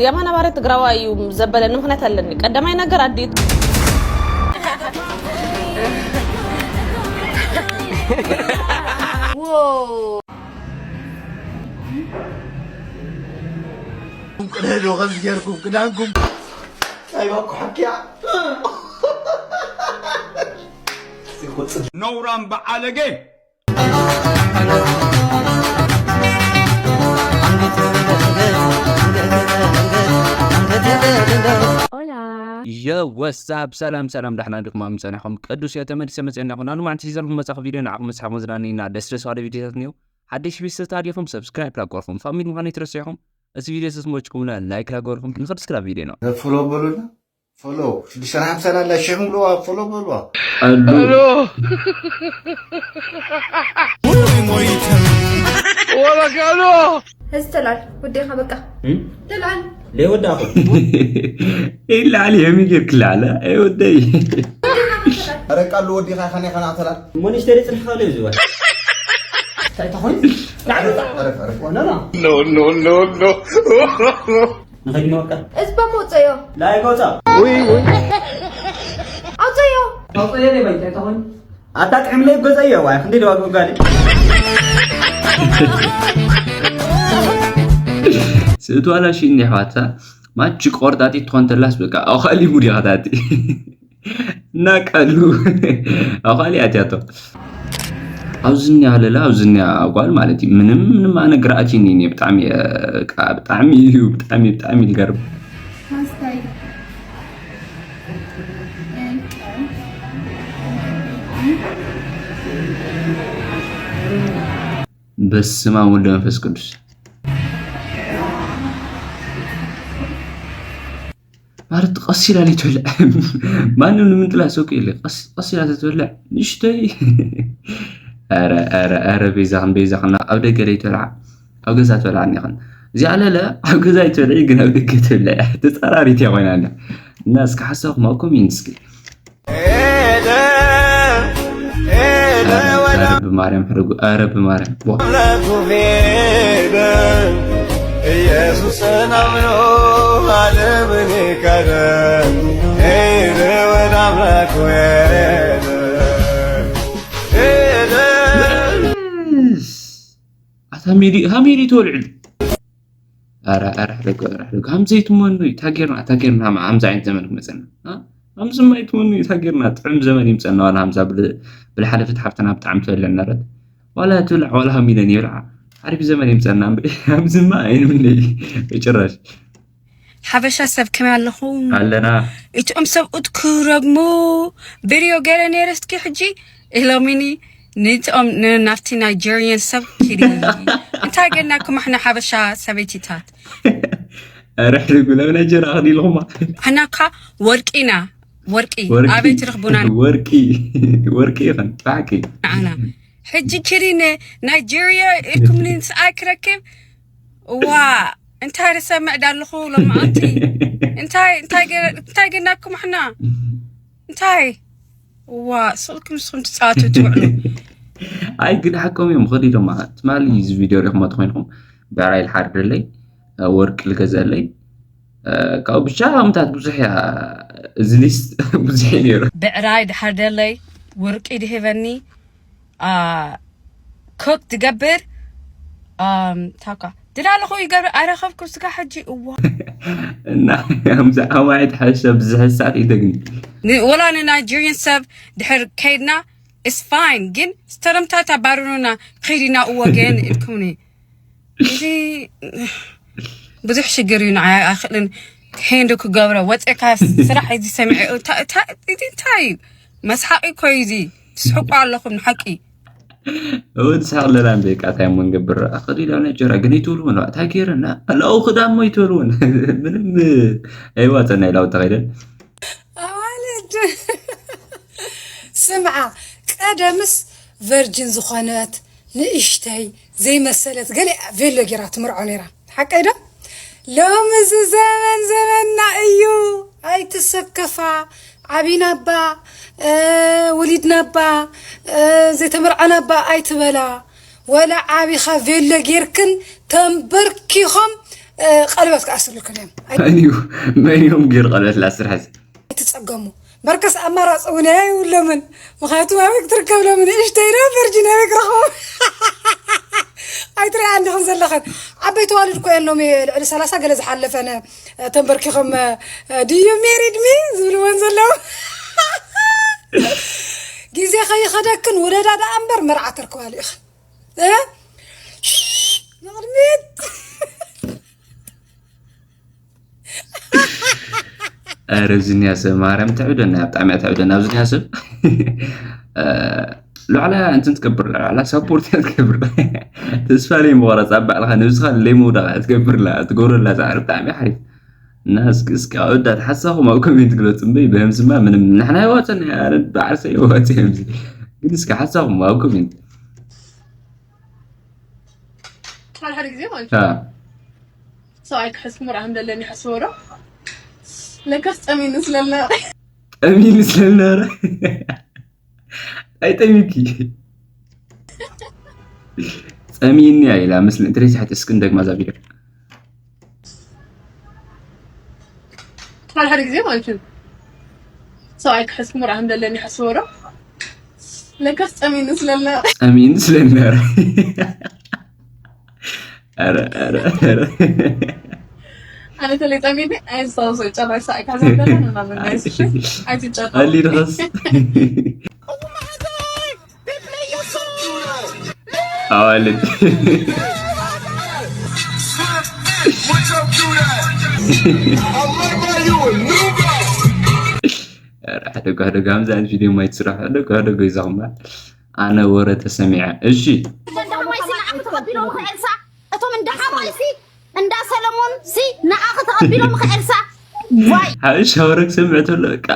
የማነ ባርያ ትግራዋይ እዩ ዘበለኒ ምኽንያት ኣለኒ። ቀዳማይ ነገር ኣዴቱ ቅደዱ ከምዚ ጌርኩም ክዳንኩም ሳይባኩ ሓኪያ ነውራም በዓለጌ። የወሳብ ሰላም ሰላም ዳሕና ድኹም ኣምፀና ኢኹም ቅዱስ እየ ተመሊሰ መፅአና ይኹን ኣሉ ማዕንቲ ሒዘልኩም መፃኹ ቪድዮ ንዓኹም መፅሓፍ መዝናኒ ኢና ደስ ደስ ዋለ ቪድዮታት እኒው ሓደሽ ቤተሰብ ታዲኹም ሰብስክራይብ ላጎርኩም ፋሚሊ ምዃኑ ይትረስዕኹም እዚ ቪድዮ ተስሞችኩምና ላይክ ላጎርኩም ንኽድ ስክራብ ቪድዮ ነው ፎሎ በሉና ፎሎ ሽዱሽተ ሓምሳ ላላ ሸኹም ብለዋ ፎሎ በሉዋ ወረጋሎ እዚ ተልዓል ወዴኻ በቃ ተልዓል ለይወዳኹ ይላል የሚገርክ ላለ ወደይ ረቃሉ ወዴኻ ከኔ ከና ተላል እሞ ንሽተይ ጽንሕኻ ለዩ ዝወ እንታይ ተኾይኑ ንኸዲ መወቀ እዚ በምወፀዮ ላይ ጎፃ ኣውፀዮ ኣውፀዮ ለይ እንታይ ተኾይኑ ኣታ ጥዕምለይ ገዘዮ ዋይ ክንደይ ደዋ ግብጋሊ ስእት ዋላ ሽኒ ኣሕዋትካ ማች ቆርጣጢት ትኾን ተላስ በቃ ኣኻሊ ሙድ ያኸታቲ እና ቀሉ ኣኻሊ ኣትያቶ ኣብዚ እኒያ ለላ ኣብዚ እኒያ ጓል ማለት እዩ ምንም ምንም ኣነ ግርኣት ይኒ ብጣዕሚ ብጣዕሚ እዩ ብጣዕሚ ብጣዕሚ ልገርም በስመ አብ ወወልድ ወመንፈስ ቅዱስ ማለት ቀስ ኢላ ትበልዕ ማንም ንምንትላ ሰው የለ ቀስ ኢላ ትበልዕ ንሽተይ ኧረ ኧረ ኧረ ቤዛኽን ቤዛኽን ኣብ ደገ ለይትበልዓ ኣብ ገዛ ትበልዓ እኒኽን እዚኣ ለለ ኣብ ገዛ ይትበልዒ ግን ኣብ ደገ ትብልዕ ተፃራሪት እያ ኮይና ኣላ እና እስኪ ሓሳብኩም ኣብኩም ይንስኪ ኧረ ብማርያም ሕደጉ ኧረ ብማርያም ዋ ኢየሱስን ኣምኖ ዓለምን ካደ ሄደ ወደ ኣምላኩ ሄደ ሄደ ኣታ ሜዲ እታ ሜዲ ተወልዕሉ ኣረ ኣረ ሕደጉ ኣረ ሕደጉ ሃምዘ ይትመኑ እዩ ታጌርና ታጌርና ሃምዛ ዓይነት ዘመን ክመፀና ሃምዝማ ይትመኑ እዩ ታጌርና ጥዑም ዘመን ይምፀና ዋላ ሃምዛ ብልሓለፈት ሓፍትና ብጣዕሚ ትበልዕ ነረት ዋላ ትብላዕ ዋላ ሃሚለን ይብልዓ ዓሪፍ ዘመን ይምፀና እምበይ ሃምዝማ ኣይንምነይ በጭራሽ ሓበሻ ሰብ ከመይ ኣለኹም ኣለና እቲኦም ሰብኡት ክረግሙ ቪድዮ ገይረ ነይረ እስኪ ሕጂ ኢሎሚኒ ንእቲኦም ናብቲ ናይጀርየን ሰብ ኪዲ እንታይ ገናኩም ኣሕና ሓበሻ ሰበይቲታት ርሕልጉ ለብና ጀራ ክዲልኹማ ኣሕናካ ወርቂና ወርቂ ኣበይ ትረኽቡና ወርቂ ወርቂ ይኸን ብሓቂ ንዓና ሕጂ ኪዲ ናይጀርያ ኢልኩምኒ ንስኣይ ክረክብ እዋ እንታይ ርሰምዕ ዳለኹ ሎማዓንቲ እንታይ እንታይ ገናኩም ኣሕና እንታይ እዋ ስቕልኩም ንስኹም ትፃወቱ ትውዕሉ ኣይ ግን ሓቆም እዮም ኸዲ ኢሎማ ትማሊ እዚ ቪድዮ ሪኹሞ ተኮይንኩም ብዕራይ ልሓርደለይ ወርቂ ልገዘለይ ካብኡ ብቻ ከምታት ብዙሕ እያ እዚ ሊስት ብዙሕ እዩ ነይሩ ብዕራይ ድሓርደለይ ወርቂ ድህበኒ ኮክ ትገብር ታኳ ድላለኹ ይገብር ኣይረኸብኩ ስጋ ሕጂ እዋ እና ከምዚ ዓማዒት ሓሻ ብዝሕሳት ይደግኒ ወላ ንናይጀርያን ሰብ ድሕር ከይድና is fine ግን ስተረምታ ታባርሩና ከይድና እወገን ኢልኩምኒ እዚ ብዙሕ ሽግር እዩ ንዓይ ኣይክእልን ሄንዶ ክገብረ ወፅእካ ስራሕ እዚ ሰሚዐ እዚ እንታይ እዩ መስሓቂ እኮ እዩ እዚ ትስሕቁ ኣለኹም ንሓቂ እውን ሳቕ ለላ እንደ ቃታይ እሞ እንገብር ኣኽእል ኢላ ናይ ጀራ ግን ይትብልውን እንታይ ገይርና ኣላው ክዳሞ ይትብልውን ምንም ኣይዋፀና ኢላ ውታ ከይደን ኣዋልድ ስምዓ ቀደምስ ቨርጅን ዝኾነት ንእሽተይ ዘይመሰለት ገለ ቬሎ ጌራ ትምርዖ ነይራ ሓቀይ ዶ ሎሚ እዚ ዘመን ዘመንና እዩ ኣይትሰከፋ ዓቢና እባ ወሊድና እባ ዘይተመርዓና እባ ኣይትበላ ወላ ዓቢኻ ቬሎ ጌርክን ተንበርኪኾም ቀለበት ክኣስርልኩም እዮም። መን እዩ መን እዮም ገይሩ ቀለበት ላስር ሐዚ? ኣይትጸገሙ። በርከስ ኣማራፂ እውን የብሎምን። ምኽንያቱ ኣበይ ክትርከብ ሎሚ ንእሽተይ ዶ ቨርጂን ኣበይ ክረኽቦም? ኣይትሪኣን ዲኽን ዘለኽን? ዓበይቲ ዋልድ እኮ የን ሎሚ ልዕሊ ሰላሳ ገለ ዝሓለፈን ተንበርኪኾም ድዩ ሜሪድ ሚ ዝብልወን ዘለዉ። ግዜ ከይኸደክን ውለዳ ደኣ እምበር መርዓ ተርክባሉ ኢኽን። ንቕድሚት። ኧረ እዚ ኒያ ሰብ ማርያም ተዕብደና፣ ብጣዕሚ እያ ተዕብደና ኣብዚ ኒያ ሰብ። እ፣ ላዕላ እንትን ትገብር፣ ላዕላ ሳፖርት እያ ትገብር። ተስፋ ለይ ምቑራፅ ኣብ ባዕልኻ ነብስኻ ለይ ምውዳቕ እያ ትገብር፣ ላ-፣ ትገብረላ ፃዕሪ ብጣዕሚ ሓሪፍ። እና እስኪ፣ እስኪ ኣወዳት ሓሳኹም ኣብ ኮሜንት ግለፁ እምበይ፣ ብህምስማ ምንም ንሕና ይዋፀና፣ ኣረ በዓርሰ ይዋፀ እዮም። ግን እስኪ ሓሳኹም ኣብ ኮሜንት። ሓደ ሓደ ግዜ ማለት እዩ። ሰብኣይ ክሕዝ ክምርዓም ደለኒ ይሓስቦ ዶ? ለካስ ጠሚኒ ስለልነበረ። ጠሚኒ ስለልነበረ? ኣይጠሚኪ። ጸሚኒ እያ ኢላ፣ ምስሊ እንተ ዘይትሕቲ እስኪ እንደግማ እዛ ቪድዮ። ሓደ ሓደ ግዜ ማለት እዩ። ሰብኣይ ክሕዝ ክምርዓም ደለኒ ይሓስቦ ዶ? ለካስ ጠሚኒ ስለልነበረ። ጸሚኒ ስለልነበረ። ኧረ፣ ኧረ፣ ኧረ። ኣነ ተለይ ጸሚኒ፣ ኣየስታውሶ ጨራሽ ሰብኣይ ክሕዝ ደለኒ ምናምን ናይ ስሽ። ኣይትጨነቁ። ኣሊ ድረስ። ኣዋልድ። ኧረ፣ ሕደጎ፣ ሕደጎ፣ ከምዚ ዓይነት ቪድዮ ማየት ስራሕ፣ ሕደጎ፣ ሕደጎ ይዛኹም በል። ኣነ ወረ ተሰሚዐ። እሺ። እንዳ ሓማይሲ ንዓኺ ተቐቢሎም ከኤልሳ፣ እቶም እንዳ ሓማይሲ፣ እንዳ ሰለሞን ሲ ንዓኺ ተቐቢሎም ከኤልሳ። ዋይ። ሓበሻ ወረ ክሰምዕ ተሎ፣ በቃ፣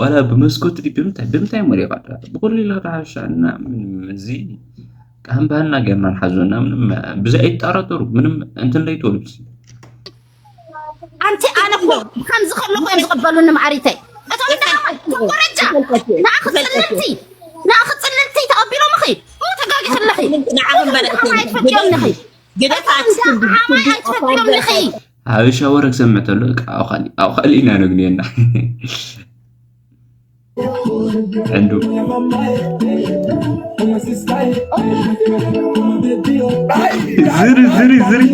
ዋላ ብመስኮት ድዩ፣ ብምንታይ፣ ብምንታይ እሞ ዲኻ፣ ብኹሉ ኢልካ ሓበሻ እና፣ ምንም፣ እዚ፣ በቃ፣ ከም ባህልና ጌርና ንሓዞ እና፣ ምንም፣ ብዚ ኣይትጠራጠሩ፣ ምንም እንትን ለይትበሉ። ኣንቲ ኣነ እኮ ከምዚ ከለኹ እዮም ዝቕበሉኒ፣ ማዓሪተይ። እቶም እንዳ ሓማይ፣ ኮረጃ፣ ንዓኺ ጽልልቲ፣ ንዓኺ ጽልልቲ ተቐቢሎምኺ፣ እሞ ተጋጊኺ ኣለኺ። ንዓኺ እቶም እንዳ በለእቲ። ሓማይ ኣይትፈልጥዮምንኺ። ግደፋት። እቶም እንዳ ሓማይ ኣይትፈልጥዮምንኺ። ሓበሻ ወረ ክሰምዕ ተሎ፣ በቃ፣ ኣብ ኻሊ-፣ ኣብ ኻሊእና ነግንየና። ዕንዱ። ዝሪ፣ ዝሪ፣ ዝሪ።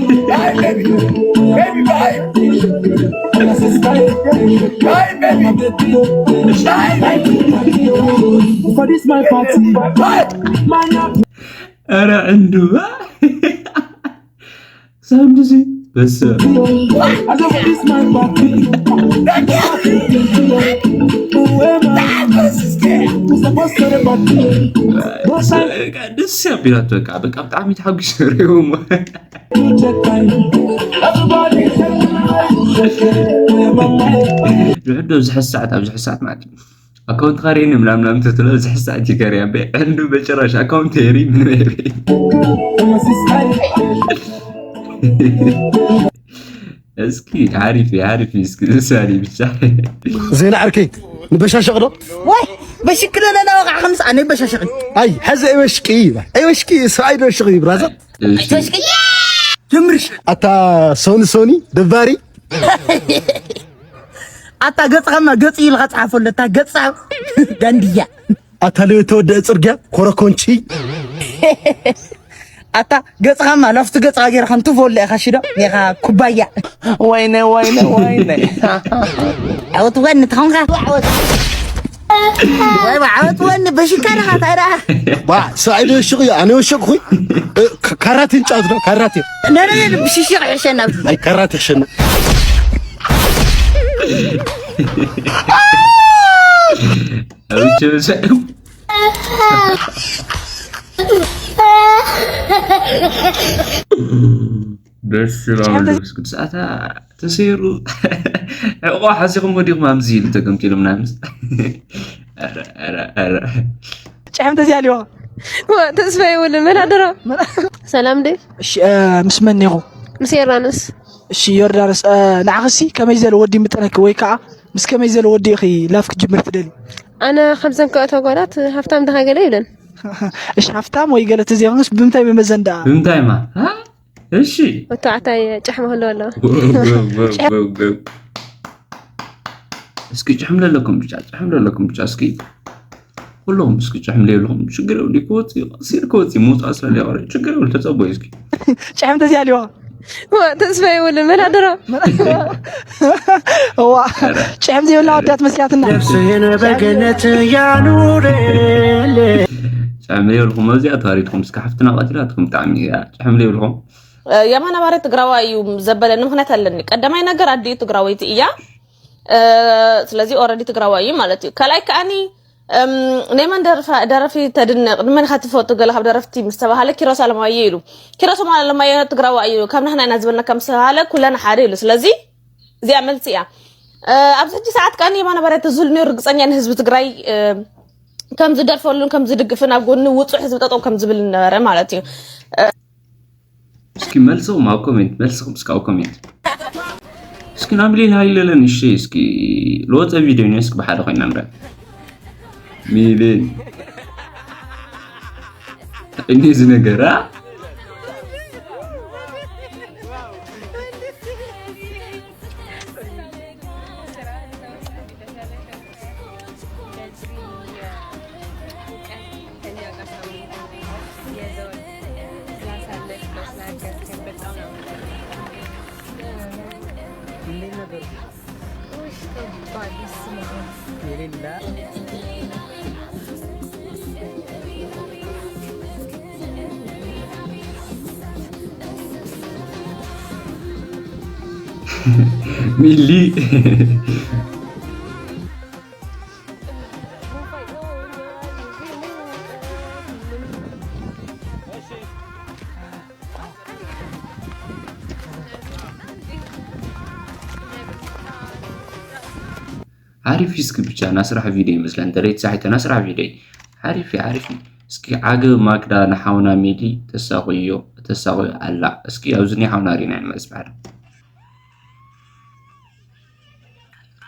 For this my party. ኧረ ዕንዱ። ሳውንድ እዚ በስ ደስ ኣቢላቶ፣ በቃ፣ በቃ፣ ብጣዕሚ ተሓጒሰ ሪእዎም። ድሕዶ ኣብዚ ሕዚ ሰዓት፣ ኣብዚ ሕዚ ሰዓት ማለት እዩ። ኣካውንት ካሬኒ ምናምን ምናምን ተትሎ፣ እዚ ሕሳት ይከር ያበ፣ ዕንዱ በጭራሽ ኣካውንት ሄሪ ምን ሄሪ። እስኪ፣ ሓሪፍ እዩ፣ ሓሪፍ እዩ። እስኪ፣ ዝሳሪ ብቻ። ዜና ዓርከይ፣ ንበሻሸቕ ዶ? ወይ፣ በሽክለ ለና ወቃዕ ከምስ ኣነ በሻሸቕ። ኣይ፣ ሐዚ ኣይበሽቂ፣ ኣይበሽቂ፣ ሰብኣይ ዶ ሽቕ እዩ፣ ብራዘር? እሺ። ኣይበሽቂ። ጀምርሽ። ኣታ ሶኒ፣ ሶኒ፣ ደባሪ። ኣታ ገጽ ከማ ገጽ ኢልካ ጸሓፈሉ፣ ኣታ ገጽ ዳንድያ። ኣታ ለተወደአ ጽርግያ ኮረኮንቺ። ኣታ ገጽ ከማ ላፍቲ ገጽ ገይርካ እንትፎለ ኢኻ ሽዶ፣ ኢኻ ኩባያ። ወይነ፣ ወይነ፣ ወይነ። ዓወት ወኒ ተኾንካ፣ ዓወት። ወይ፣ ወይ፣ ዓወት ወኒ በሽካ ኢኻ፣ እንታይ ደኣ? ባ፣ ሰዒድ ወሽቕ እዩ፣ ኣነ ወሸቕኹ። እ፣ ካ-፣ ካራቴ ንጫወት ነው፣ ካራቴ። ነረ ብሽሽቕ ይሕሸና። ኣይ፣ ካራቴ ይሕሸና። ኣውጭ ብሰ-፣ በስመ አብ ወወልድ ወመንፈስ ቅዱስ። ኣታ ተሰይሩ። ዕቆ ሓሲኹም ወዲኹም ኣምዚ ኢሉ ተገምጢሉ ምናምን። ኧረ፣ ኧረ፣ ኧረ። ጨሐም ተዚያ ሊዋ። ዋ፣ ተስፋ ይውል፣ መን ኣደራ? ሰላም ዴ? እሺ፣ እ፣ ምስ መን ኔኹ? ምስ ዮርዳኖስ። እሺ፣ ዮርዳኖስ፣ እ፣ ንዓኽሲ ከመይ ዘለ ወዲ ምጠነኪ ወይ ከዓ ምስ ከመይ ዘለ ወዲ ኢኺ ላፍ ክትጅምር ትደሊ? ኣነ ከምዘን ክልተ ጓላት ሃፍታም ድኻ ገለ ይብለን። እሺ፣ ሃፍታም ወይ ገለ ተዘይኮንስ ብምንታይ መመዘን ደኣ? ብምንታይ ማ? ሃ? እሺ መተዋዕታይ ጫሕ መህሎ ኣሎ። እስኪ ጭሕም ለለኩም ብቻ ጭሕም ለለኩም ብቻ እስኪ ኩሎም እስኪ ጭሕም ለየልኹም ችግር የብሉ ክወፅእ ቀሲር ክወፅእ ምውፃእ ስለለይቀረ ችግር የብሉ ተፀቦዩ እስኪ ጭሕም ተዚያ ሊዋ ተስፋ ይውልን መናደራ እዋ ጭሕም ዘይብላ ወዳት መስያትና ነፍስህን በገነት ያኑርል ጭሕም ለየብልኹም ኣብዚኣ ተዋሪድኩም እስኪ ሓፍትና ቀቲላትኩም ብጣዕሚ እያ ጭሕም ለየብልኹም የማነ ባርያ ትግራዋይ እዩ ዘበለኒ ምክንያት ኣለኒ። ቀዳማይ ነገር ኣዲኡ ትግራወይቲ እያ። ስለዚ already ትግራዋይ እዩ ማለት እዩ። ካልኣይ ከኣኒ ናይ መን ደረፊ ተድንቕ ንመን ኢኻ ትፈቱ ገለ ካብ ደረፍቲ ምስ ተባሃለ ኪሮስ ኣለማየሁ ኢሉ። ኪሮስ ኣለማየሁ ትግራዋይ እዩ ካብ ናህና ኢና ዝበልና ከም ዝተባሃለ ኩለና ሓደ ኢሉ። ስለዚ እዚኣ መልሲ እያ። ኣብዚ ሕጂ ሰዓት ከኣኒ የማነ ባርያ ተዝህሉ ነይሩ ርግፀኛ ንህዝቢ ትግራይ ከም ዝደርፈሉን ከም ዝድግፍን ኣብ ጎኒ ውፁዕ ህዝቢ ጠጠው ከም ዝብል ነበረ ማለት እዩ። እስኪ መልስኹም ኣብ ኮሜንት መልስኹም እስኪ ኣብ ኮሜንት እስኪ ናብ ሌላ ይለለን እሺ እስኪ ለወፀ ቪድዮ ኒ እስኪ ብሓደ ኮይና ንረ ሚሊን እኔ እዚ ነገር አ ሚሊ ሓሪፍ እስኪ ብቻ ናስራሕ ቪድዮ ይመስለን ተለይ ተሳሒተ ናስራሕ ቪድዮ ሓሪፍ ሓሪፍ እስኪ ዓገብ ማክዳ ንሓውና ሚሊ ተሳቑዮ ተሳቑዮ ኣላ እስኪ ኣብዚ ናይ ሓውና ሪና ንመስ ባዕላ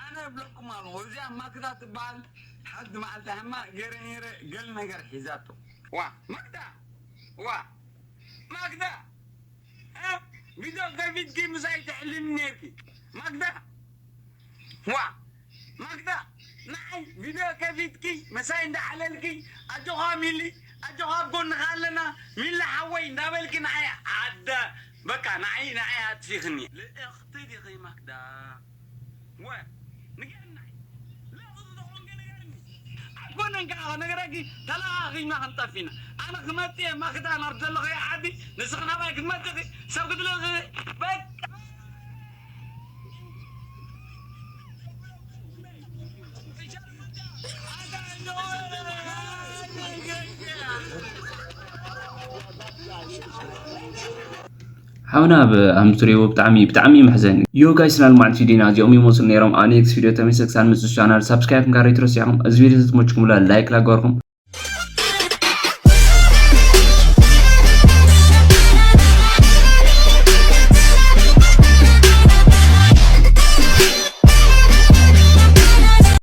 ኣነ እብለኩም ኣለኹ እዚኣ ማክዳ ትበሃል ሓንቲ መዓልቲ ሕማ ገይረ ነይረ ገል ነገር ሒዛቶ ዋ ማክዳ ዋ ማክዳ እ? ቪድዮ ከፊትኪ ምሳይ ትሕልኒ ነይርኪ ማክዳ ዋ ማክዳ ንዓይ ቪድዮ ከፊትኪ ምሳይ እንዳሓለልኪ ኣጆኻ ሚሊ ኣጆኻ ኣብ ጎንኻ ኣለና ሚሊ ሓወይ እንዳበልኪ ንዓይ ዓደ በቃ ንዓይ ንዓይ ኣጥፊኽኒ ልእኽቲ ዲኺ ማክዳ ወ ንገርናይ ኣይኮነን ከዓ ነገረኪ ተለኻኺና ክንጠፊና ኣነ ክመፅእ እየ ማክዳ ናብ ዘለኸዮ ዓዲ ንስኺ ናባይ ክትመፅኺ ሰብ ክትልእኺ በቃ ሓውና ኣብ ኣምስትሪዎ ብጣዕሚ ብጣዕሚ መሕዘኒ ዮ ጋይስ ናልማዕንቲ ቪዲዮና እዚኦም ይመስሉ ነይሮም ኣብ ኔክስት ቪዲዮ ተመልሰ ክሳብ ምፅእ ቻናል ሳብስክራይብ ምግባር ኣይትረስዑ እዚ ቪዲዮ ተመችኩምላ ላይክ ላገርኩም